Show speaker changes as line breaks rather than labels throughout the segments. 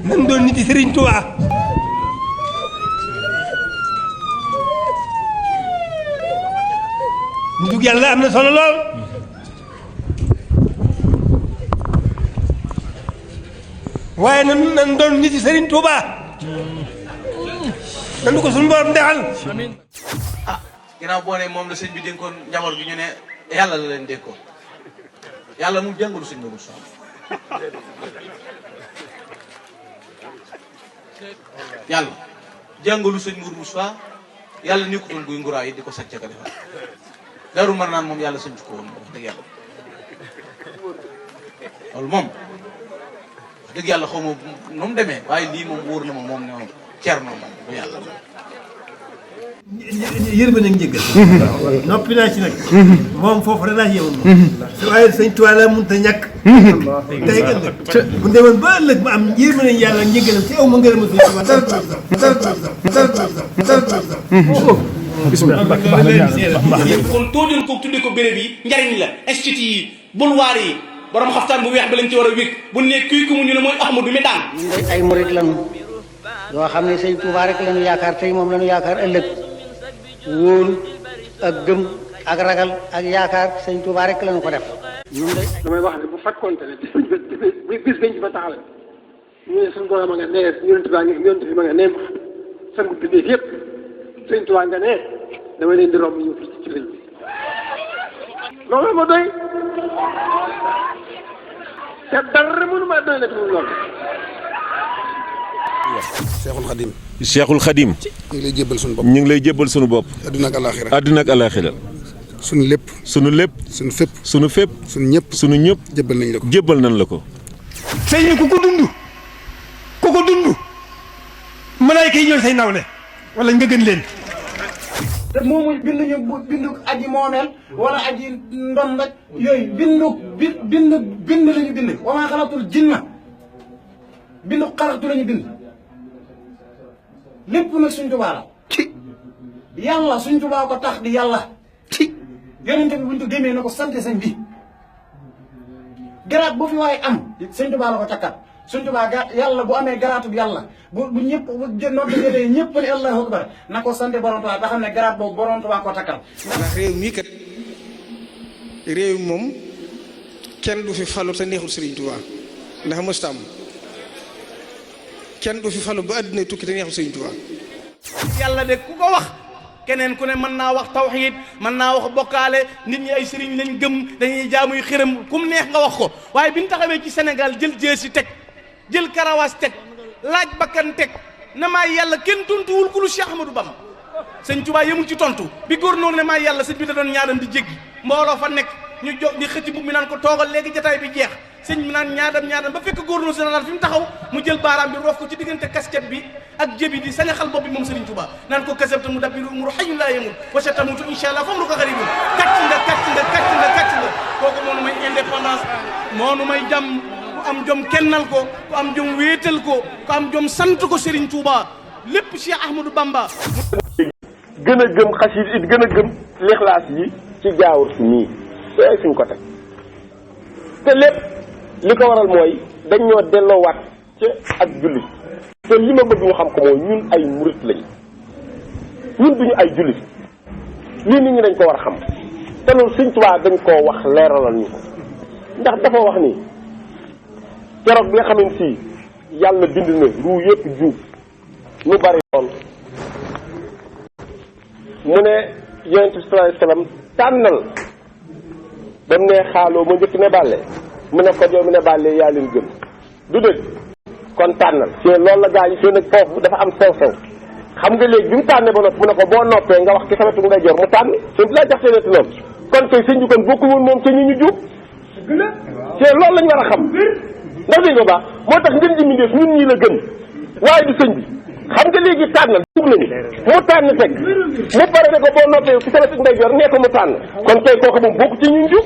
nan doon nit yi Sëriñ Tuubaa nitu yàlla am na solo lool waaye nan doon nit yi Sëriñ Tuubaa nan ko suñu borom defal.
ah ginnaaw boo ne moom la sëñ bi dénkoon njaboot gi ñu ne yàlla la leen dénkoon yàlla mu jàngalu sëñ Modou Sow yàlla jàngalu sëñ Modou Sow yàlla nekkutoon guy nguraay yi di ko sàcc ka defal Daaru Marnaan moom yàlla sëñ ko woon wax dëgg yàlla loolu moom wax dëgg yàlla xaw ma nu mu demee waaye lii moom wóor na ma moom ne moom Cerno moom bu yàlla
yërmande ak njëggal noppi naa ci nag moom foofu rek laa ci yemoon moom waaye sëñ Tuubaa la mënut a ñàkk tey ëllëg bu demoon ba ëllëg ma am yërmande yàlla ak njëggalam ci aw ma ngërëm sëñ Tuubaa
bismillah kon tóojoon ko tudde ko béréb yi njariñ la institut yi boulevard yi borom xaftaan bu weex bi lañ ci war a wékk bu ne kuy ku mu ñu ne mooy Ahmadou mi daan
ñun day ay murit lañu yoo xam ne sëñ Tuubaa rek lañu yaakaar tey moom lañu yaakaar ëllëg wóolu ak gëm ak ragal ak yaakaar sëñ Tuubaa rek lañu ko def ñun day
damay wax ne bu fekkoonte ne bis bañ ci ba taxawee ñu ne suñu borom a nga nee yonent bi ma nga nee sangu bindéef yëpp sëñ Tuubaa nga nee dama leen di romb ñëw fii ci sëñ bi loolu ma doy te dara mënu ma doy la fi mu loolu
Cheikhul Khadim.
Cheikhul Khadim.
ñu ngi lay jébbal suñu bopp.
ñu ngi lay jébbal suñu bopp.
adduna ak alaaxira.
adduna ak alaaxira.
suñu lépp.
suñu lépp.
suñu fépp.
suñu fépp.
suñu ñëpp.
suñu ñëpp.
jébbal nañ la ko.
jébbal nañ la ko.
sëñ bi ku ko dund malaayka yi ñooy say nawle wala nga gën leen.
te moomu bindu aji moomeel wala aji ndon rek yooyu bind lañu bind wa maa xalaqtul jinna bindu xalaqtu lañu bind lépp nag suñ Tuubaa la ci yàlla suñ Tuubaa ko tax di yàlla ci yonente bi buñ ko gémmee na ko sant sëñ bi garaat bu fi waaye am suñ Tuubaa la ko takkat suñ Tuubaa yàlla bu amee garaatu bi yàlla bu ñëpp nodd jotee ñëpp ne allahu akbar na ko sant borom Tuubaa ba xam ne garaat boobu borom Tuubaa ko takkal
ndax réew mii kat réew moom kenn du fi falu te neexul Sëriñ Tuubaa ndax mësta am kenn du fi falu ba àddina tukki te neexul Sëriñ Tuubaa
yàlla de ku ko wax keneen ku ne mën naa wax tawxiid mën naa wax bokkaale nit ñi ay sëriñ lañ gëm dañuy jaamuy xërëm kum neex nga wax ko waaye bi ñu taxawee ci Sénégal jël jeesi teg jël karawaas teg laaj bakkan teg na maay yàlla kenn tontuwul ku lu Cheikh Ahmadou Bamba sëñ Tuubaa yemul ci tontu bi góor noonu ne maay yàlla sëñ bi da doon ñaadam di jéggi mbooloo fa nekk ñu jóg di xëcc bu mi naan ko toogal léegi jataay bi jeex sëñ bi naan ñaadam ba fekk gouverneur général fi mu taxaw mu jël baaraam bi roof ko ci diggante casquette bi ak jëbi di sañaxal bopp bi moom Sëriñ Tuubaa naan ko kasabta mu dabbiru umur hayyun laa yamut wa satamutu insha allah fam lu ko xaribun kàcc nga kooku moonu may indépendance moonu may jàmm ku am jom kennal ko ku am jom wéetal ko ku am jom sant ko Sëriñ Tuubaa lépp Cheikh Ahmadou Bamba
gën a gëm xasiid it gën a gëm lixlaas yi ci jaawur si nii yooyu suñ ko teg te lépp li ko waral mooy dañ ñoo delloowaat ci ak jullit te li ma bëgg ñu xam ko mooy ñun ay murit lañ ñun duñu ay jullit lii nit ñi dañ ko war a xam te loolu Sëñ Tuubaa dañ koo wax leeralal ñu ko ndax dafa wax ni keroog bi nga xam ne si yàlla bind na ruu yëpp juub ñu bari lool mu ne yonent bi sallallahu alayhi wasallam tànnal ba mu ne xaaloo ma njëkk ne bàlle mu ne ko yow mi ne bàlle yaa leen gën du dëgg kon tànnal te loolu la gaa yi fii nag foofu dafa am sew-sew xam nga léegi bi mu tànnee ba noppi mu ne ko boo noppee nga wax ci sa wetu ndeyjoor mu tànn suñ laa jax seeneti noonu kon kay sëñ bi kon bokkul woon moom te ñu ñu juub te loolu lañ war a xam ndax dégg nga baax moo tax ngeen ji mindeef ñun ñii la gën waaye du sëñ bi xam nga léegi tànnal dugg nañu mu tànn teg mu pare ne ko boo noppee ci sa wetu ndeyjoor nee ko mu tànn kon kay kooku moom bokku ci ñun juub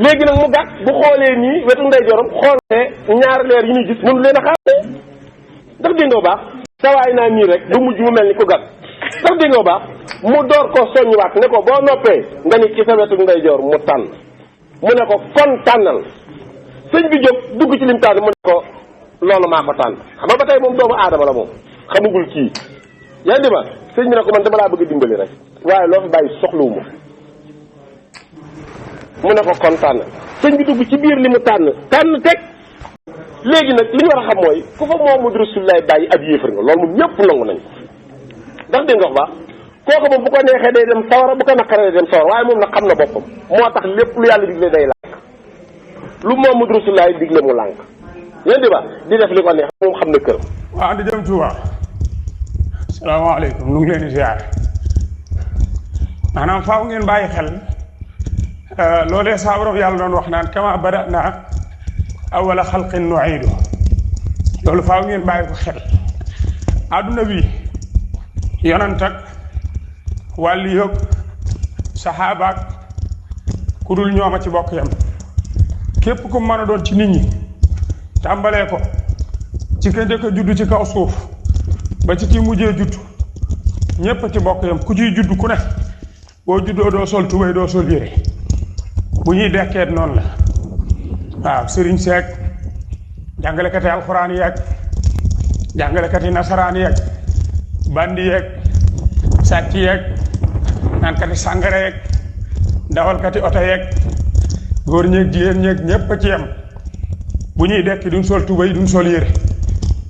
léegi nag mu gàtt bu xoolee nii wetu ndeyjooram xoolee ñaari leer yi ñuy gis mënu leen a xaar ndax dégg nga baax sawaay naa nii rek du mujj mu mel ni ku gat ndax dégg nga baax mu door ko soññiwaat ne ko boo noppee nga ni ci sa wetu ndeyjoor mu tànn mu ne ko kon tànnal sëñ bi jóg dugg ci lim tànn mu ne ko loolu maa ko tànn xam nga ba tey moom doomu aadama la moom xamugul kii yaa ngi ma sëñ bi ne ko man dama laa bëgg a dimbali rek waaye loo fi bàyyi soxlawu ma mu ne ko kon tànn sëñ bi dugg ci biir li mu tànn teg léegi nag li ñu war a xam mooy ku fa Muhammadu Rasulullah bàyyi ab yéefar nga loolu moom ñëpp nangu nañ ko ndax dégg nga wax baax kooku moom bu ko neexee day dem sawara bu ko naqaree day dem sawara waaye moom nag xam na boppam moo tax lépp lu yàlla digle day lànk lu Muhammadu Rasulullah digle mu lànk yéen di ba di def li ko neex moom xam na këram.
waaw di jëm Tuuba salaamaaleykum nu ngi leen di ziar maanaam faaw ngeen bàyyi xel loolee saa borom yàlla doon wax naan kama bada'na awwala xalqin nu'iidu loolu faaw ngeen bàyyi ko xel àdduna bi yonant ak wàlli yëg saxaabaak ku dul ñooma ci bokk yam képp ku mën a doon ci nit ñi tàmbalee ko ci ka njëkk a judd ci kaw suuf ba ci ki mujjee judd ñépp ci bokk yam ku ciy judd ku ne boo juddoo doo sol tubéy doo sol yére bu ñuy dekkeet noonu la waaw sëriñ seeg jàngalekati alxuraan yeeg jàngalekati nasaraan yeeg bandi yeeg sàcc yeeg naankati sàngara yeeg dawalkati oto yeeg góor ñeeg jigéen ñeeg ñépp a ci yem bu ñuy dekki duñ sol tubéy duñ sol yére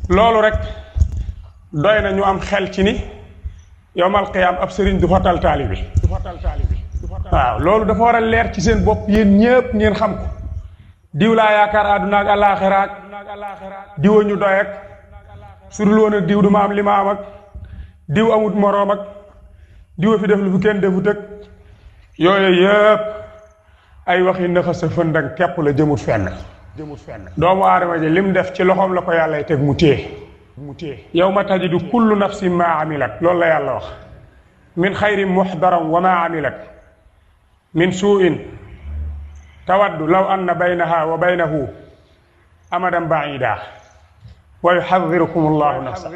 loolu rek doy na ñu am xel ci ni yowmal qiyaam ab sëriñ du fa tal taalibe waaw loolu dafa war a leer ci seen bopp yéen ñépp ngeen xam ko diw laa yaakaar àdduna ak àllaaxira ak diwa ñu doy ak su dul woon ak diw du ma am li ma am ak diw amut moroom ak diwa fi def lu fi kenn defut ak yooyu yëpp ay waxi nëxa sa fëndang képp la jëmut fenn doomu aadama ji lim def ci loxoom la ko yàlla teg mu téye yawma tajidu kullu nafsin ma amilat loolu la yàlla wax min xayrin muxdaran wa ma amilat min suu'in tawaddu law anna baynaha wa baynahu amadan baida wa yuxadirukum allahu nafsa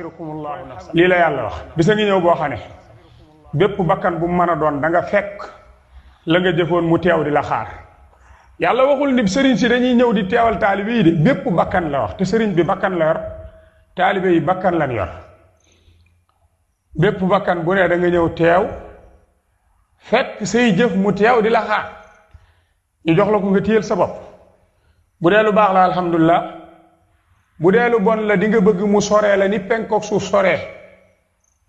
lii la yàlla wax bisa ngi ñëw boo xam ne bépp bakkan bu mën a doon da nga fekk la nga jëfoon mu teew di la xaar yàlla waxul ni sëriñ si dañuy ñëw di teewal taalibe yi de bépp bakkan la wax te sëriñ bi bakkan la yor taalibe yi bakkan lan yor bépp bakkan bu ne da nga ñëw teew fekk say jëf mu teew di la xaar ñu jox la ko nga téyel sa bopp bu dee lu baax la alhamdulilah bu dee lu bon la di nga bëgg mu soree la ni penkook suuf soree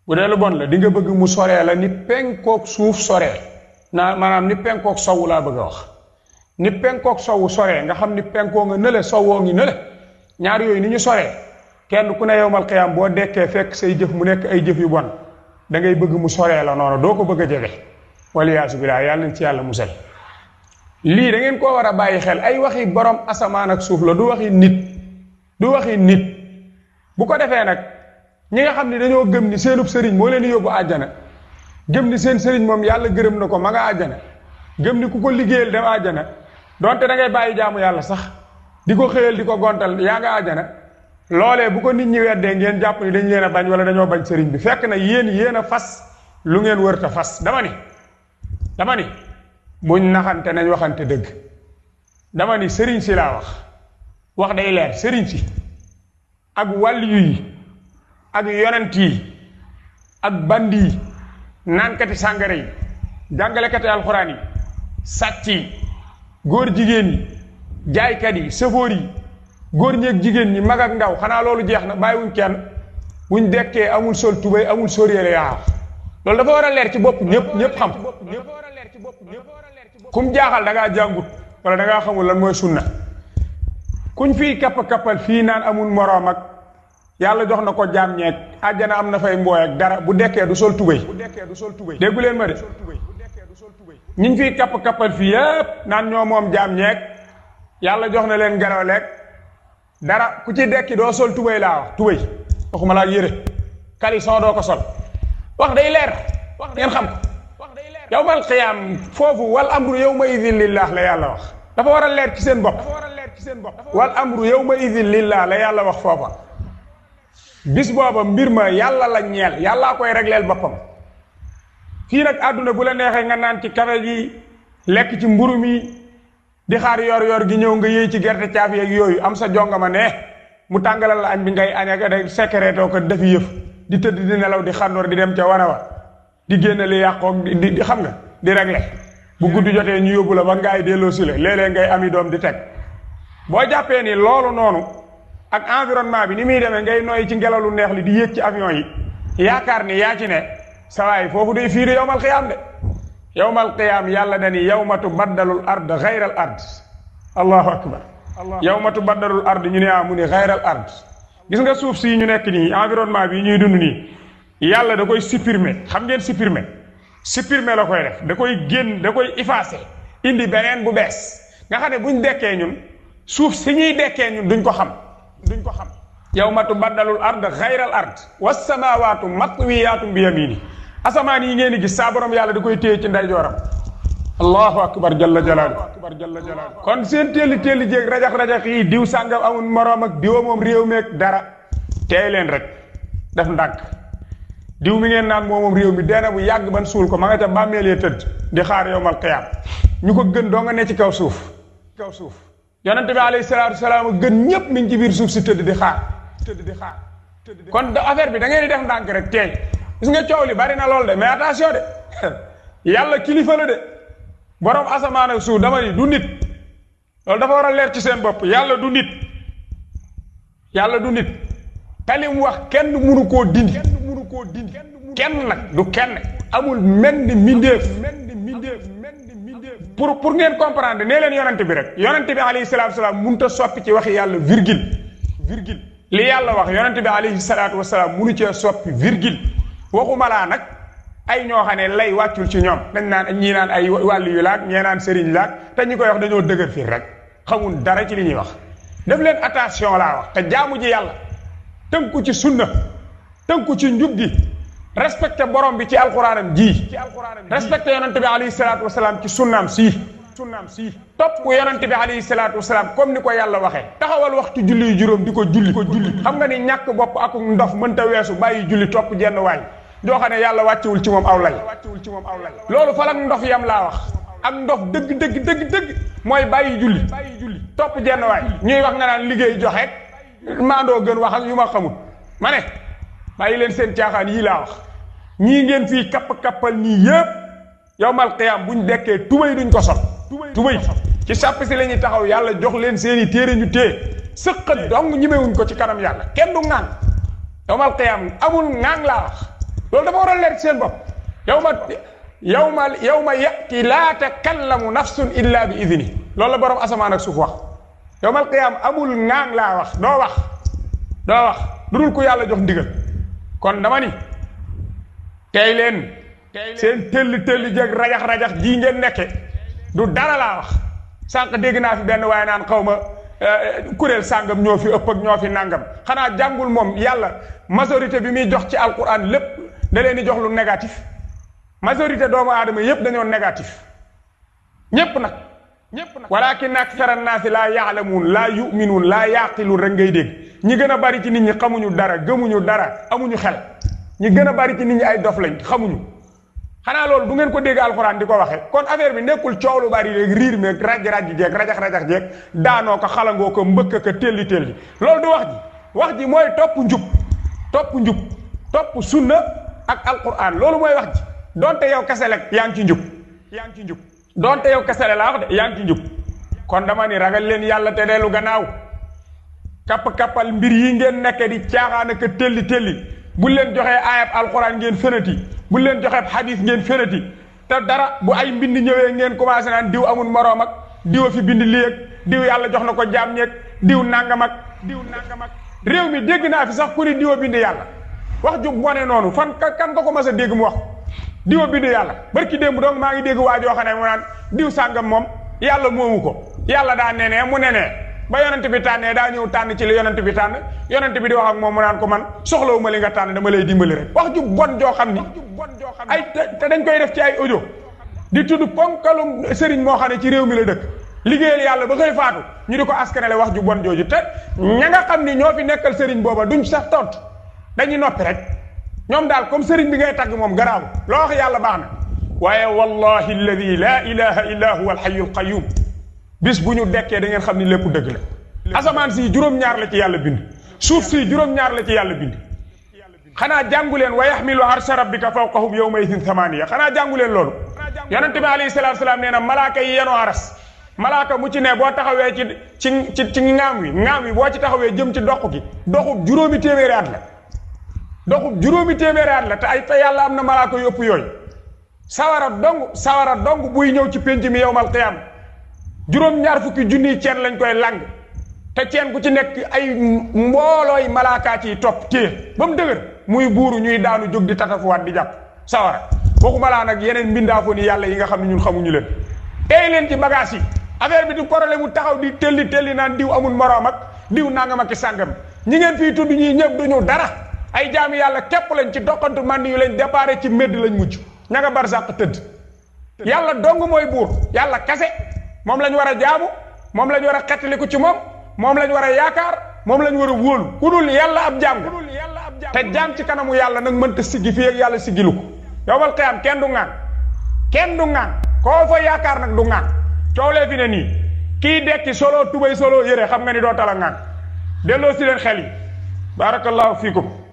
bu dee lu bon la di nga bëgg mu soree la ni penkook suuf soree naa maanaam ni penkook sowu laa bëgg a wax ni penkook sowu soree nga xam ni penkoo nga nële sowoo ngi nële ñaar yooyu ni ñu soree kenn ku ne yowmal qiyaam boo dekkee fekk say jëf mu nekk ay jëf yu bon da ngay bëgg mu soree la noonu doo ko bëgg a jege waliyaasu billaah yàlla nañ ci yàlla musal lii da ngeen koo war a bàyyi xel ay waxi borom asamaan ak suuf la du waxi nit bu ko defee nag ñi nga xam ne dañoo gëm ni seenub sëriñ moo leen di yóbbu àjjana gëm ni seen sëriñ moom yàlla gërëm na ko ma nga àjjana gëm ni ku ko liggéeyal dem àjjana donte da ngay bàyyi jaamu yàlla sax di ko xëyal di ko gontal yaa nga àjjana loolee bu ko nit ñi weddee ngeen jàpp ni dañ leen a bañ wala dañoo bañ sëriñ bi fekk na yéen a fas lu ngeen wërta fas dama ni buñ naxante nañ waxante dëgg dama ni sëriñ si laa wax day leer sëriñ si ak wàlliyu yi ak yonent yi ak bandi yi naankati sàngara yi jàngalekati alxuraan yi sàcc yi góor jigéen yi jaaykat yi sëfoor yi góor ñeeg jigéen ñi mag ak ndaw xanaa loolu jeex na bàyyiwuñ kenn buñ dekkee amul sol tubéy amul sóoréele yaa loolu dafa war a leer ci bopp ñëpp xam kum jaaxal da ngaa jàngut wala da ngaa xamul lan mooy sunna kuñ fii kappal fii naan amul moroom ak yàlla jox na ko jaam ñeeg àjjana am na fay mbooy ak dara bu dekkee du sol tubéy déggu leen ma de ñiñ fii kappal fii yépp naan ñoo moom jaam ñeeg yàlla jox na leen ngelaw leeg dara ku ci dekki doo sol tubéy laa wax tubéy waxuma laa yére caleçon doo ko sol wax day leer ngeen xam ko yawmal qiyaam foofu wal amru yawma idin lillah la yàlla wax dafa war a leer ci seen bopp wal amru yawma idin lillah la yàlla wax foofa bis booba mbir ma yàlla la ñeel yàllaa koy régleel boppam. fii nag àdduna bu la neexee nga naan ci kafe gi lekk ci mburu mi di xaar yor gi ñëw nga yëy ci gerte caaf yeeg yooyu am sa jongama ne mu tàngalal la añ bi ngay añ ak day secrétoo ko defi yëf di tëdd di nelaw di xandoor di dem ca wana wa di génne li yàqoog di xam nga di réglé bu guddi jotee ñu yóbbu la ba ngaay delloo si la léeg-léeg ngay ami doom di teg boo jàppee ni loolu noonu ak environnement bi ni muy demee ngay noyyi ci ngelaw lu neex li di yéeg ci avion yi yaakaar ni yaa ci ne sawaay foofu day fiiri yowmal qiyaam de yowmal qiyaam yàlla dani yawma tubaddalul ard xayral ard allahu akbar yawma tubaddalul ard ñu ne mu ni xayral ard gis nga suuf si ñu nekk nii environnement bi ñuy dund nii yàlla da koy supprimer xam ngeen supprimer la koy def da koy génn da koy effacer indi beneen bu bees nga xam ne buñ dekkee ñun suuf si ñuy dekkee ñun duñ ko xam yawma tubaddalul ard xayral ard was samaawaatu matwiyaatun bi yamini asamaan yi ngeen di gis saa borom yàlla da koy téye ci ndeyjooram allahu akbar jalla jalaalu kon seen téeli jéeg rajax yi diw sàngam amul moroom ak diwa moom réew meeg dara teey leen rek def ndànk diw mi ngeen naan moom réew mi deena bu yàgg ban suul ko ma nga ca bàmmeelee tëdd di xaar yowmal qiyaam ñu ko gën doo nga ne ci kaw suuf yonente bi alayhi salaatu wasalaam gën ñépp mi ngi ci biir suuf si tëdd di xaar kon affaire bi da ngeen di def ndànk rek teey gis nga coow li bari na lool de mais attention de yàlla kilifa la de borom asamaan ak suuf dama ni du nit loolu dafa war a leer ci seen bopp yàlla du nit te li mu wax kenn mënu koo dindi kenn nag du kenn amul menn mbindeef pour ngeen comprendre nee leen yonente bi rek yonente bi alayhi salaatu wasalaam mënut a soppi ci waxi yàlla virgule li yàlla wax yonente bi alayhi salaatu wasalaam mënu cee soppi virgule waxuma laa nag ay ñoo xam ne lay wàccul ci ñoom dañ naan ñii naan ay wàllu yu laag ñee naan sëriñ laag te ñi koy wax dañoo dëgër fii rek xamul dara ci li ñuy wax def leen attention laa wax te jaamu ji yàlla tënku ci sunna tënku ci njub gi respecté borom bi ci alxuraanam ji respecté yonente bi alayhi salaatu wasalaam ci sunnaam sii topp yonente bi alayhi salaatu wasalaam comme ni ko yàlla waxee taxawal waxtu julli yu juróom di ko julli xam nga ni ñàkk bopp ak ndof mënta weesu bàyyi julli topp jenn waay joo xam ne yàlla wàccewul ci moom aw lay loolu fa ak ndof yam laa wax ak ndof dëgg mooy bàyyi julli topp jenn waay ñuy wax nga naan liggéey joxe maandoo gën wax ak yu ma xamul ma ne bàyyi leen seen caaxaan yii laa wax ñii ngeen fii kappal nii yépp yawmal qiyaam buñ dekkee tubay duñ ko sol tubay ci sàpp si la ñuy taxaw yàlla jox leen seeni téere ñu téye sëqat dong ñimewuñ ko ci kanam yàlla kenn du ŋaan yawmal qiyaam amul ŋaan laa wax loolu dafa war a leer ci seen bopp yawma yati laa takallamu nafsun illa bi idni loolu la borom asamaan ak suuf wax yawmal qiyaam amul ŋaan laa wax doo wax lu dul ko yàlla jox ndigal kon dama ni tey leen seen tëll jeg rajax jii ngeen nekke du dara laa wax sànq dégg naa fi benn waaye naan xaw ma kuréel sàngam ñoo fi ëpp ak ñoo fi nàngam xanaa jàngul moom yàlla majorité bi muy jox ci alquran lépp da leen di jox lu négatif majorité doomu aadama yépp dañoo négatif ñépp nag walakin aksara naasi laa yaalamuun laa yuminuun laa yaqiluun rek ngay dégg ñi gën a bari ci nit ñi xamuñu dara gëmuñu dara amuñu xel ñi gën a bari ci nit ñi ay dof lañ xamuñu xanaa loolu du ngeen ko dégg alxuraan di ko waxe kon affaire bi nekkul coow lu bari rek riir meeg raj jeeg rajax jeeg daanoo ko xalangoo ko mbëkk ko telli loolu du wax ji mooy topp njub topp sunna ak alxuraan loolu mooy wax ji donte yow kese rek yaa ngi ci njub donte yow kese laa wax de yaa ngi ci njub kon dama ni ragal leen yàlla te dellu gannaaw kappal mbir yi ngeen nekke di caaxaan ak telli bu leen joxee ayab alxuraan ngeen fenati bu leen joxee xadiis ngeen fenati te dara bu ay mbind ñëwee ngeen commencé naan diw amul moroom ak diw a fi bind lii ak diw yàlla jox na ko jaam ñeeg diw nangam ak réew mi dégg naa fi sax ku ni diw a bind yàlla wax ju bone noonu fan kan nga ko mas a dégg mu wax diw a bind yàlla barki démb donc maa ngi dégg waa joo xam ne mu naan diw sàngam moom yàlla moomu ko yàlla daa nenee mu nenee ba yonent bi tànnee daa ñëw tànn ci li yonent bi tànn yonent bi di wax ak moom mu naan ko man soxlawu ma li nga tànn dama lay dimbali rek wax ju bon joo xam ni ay te dañ koy def ci ay audio di tudd ponkalum sëriñ moo xam ne ci réew mi la dëkk liggéeyal yàlla ba koy faatu ñu di ko askanale wax ju bon jooju te ña nga xam ni ñoo fi nekkal sëriñ booba duñ sax tontu dañuy noppi rek ñoom daal comme sëriñ bi ngay tagg moom garaaw loo wax yàlla baax na waaye wallahi alladi la ilaha illa huwa alxayu alqayum bis bu ñu dekkee da ngeen xam ni lépp dëgg la asamaan si juróom-ñaar la ci yàlla bind suuf si juróom-ñaar la ci yàlla bind xanaa jàngu leen wa yaxmilu arsha rabbika fawqahum yawma idin thamaniya xanaa jàngu leen loolu yonente bi alayhi salaatu salaam nee na malaaka yi yenoo aras malaaka mu ci ne boo taxawee ci ŋaam wi boo ci taxawee jëm ci doq gi doxub juróomi téeméeri at la doxub juróomi téeméeri at la te ay fa yàlla am na malaaka yu ëpp yooyu sawara dong buy ñëw ci pénc mi yawmal qiyaam juróom-ñaar fukki junniy ceen lañ koy lang te ceen ku ci nekk ay mboolooy malaakaat yi topp téye ba mu dëgër muy buuru ñuy daanu jóg di tatafuwaat di jàpp sawara waxuma laa nag yeneen mbindaafoo ni yàlla yi nga xam ne ñun xamuñu leen tey leen ci bagage yi affaire bi du problème mu taxaw di telli naan diw amul moroom ak diw nangam ak sàngam ñi ngeen fii tudd ñii ñëpp duñu dara ay jaami yàlla képp lañ ci doxantu man yu lañ déparé ci mbedd lañ mujj ña nga barsàq tëdd yàlla dong mooy buur yàlla kase moom lañ war a jaamu moom lañ war a xettaliku ci moom lañ war a yaakaar moom lañ war a wóolu ku dul yàlla ab jaam te jaam ci kanamu yàlla nag mënta siggi fii ak yàlla siggilu ko yowmal qiyaam kenn du ŋaan koo fa yaakaar nag du ŋaan coow fi ne nii kii dekki solo tubay solo yére xam nga ni doo tala ŋaan delloo si leen xel yi barakallahu fiikum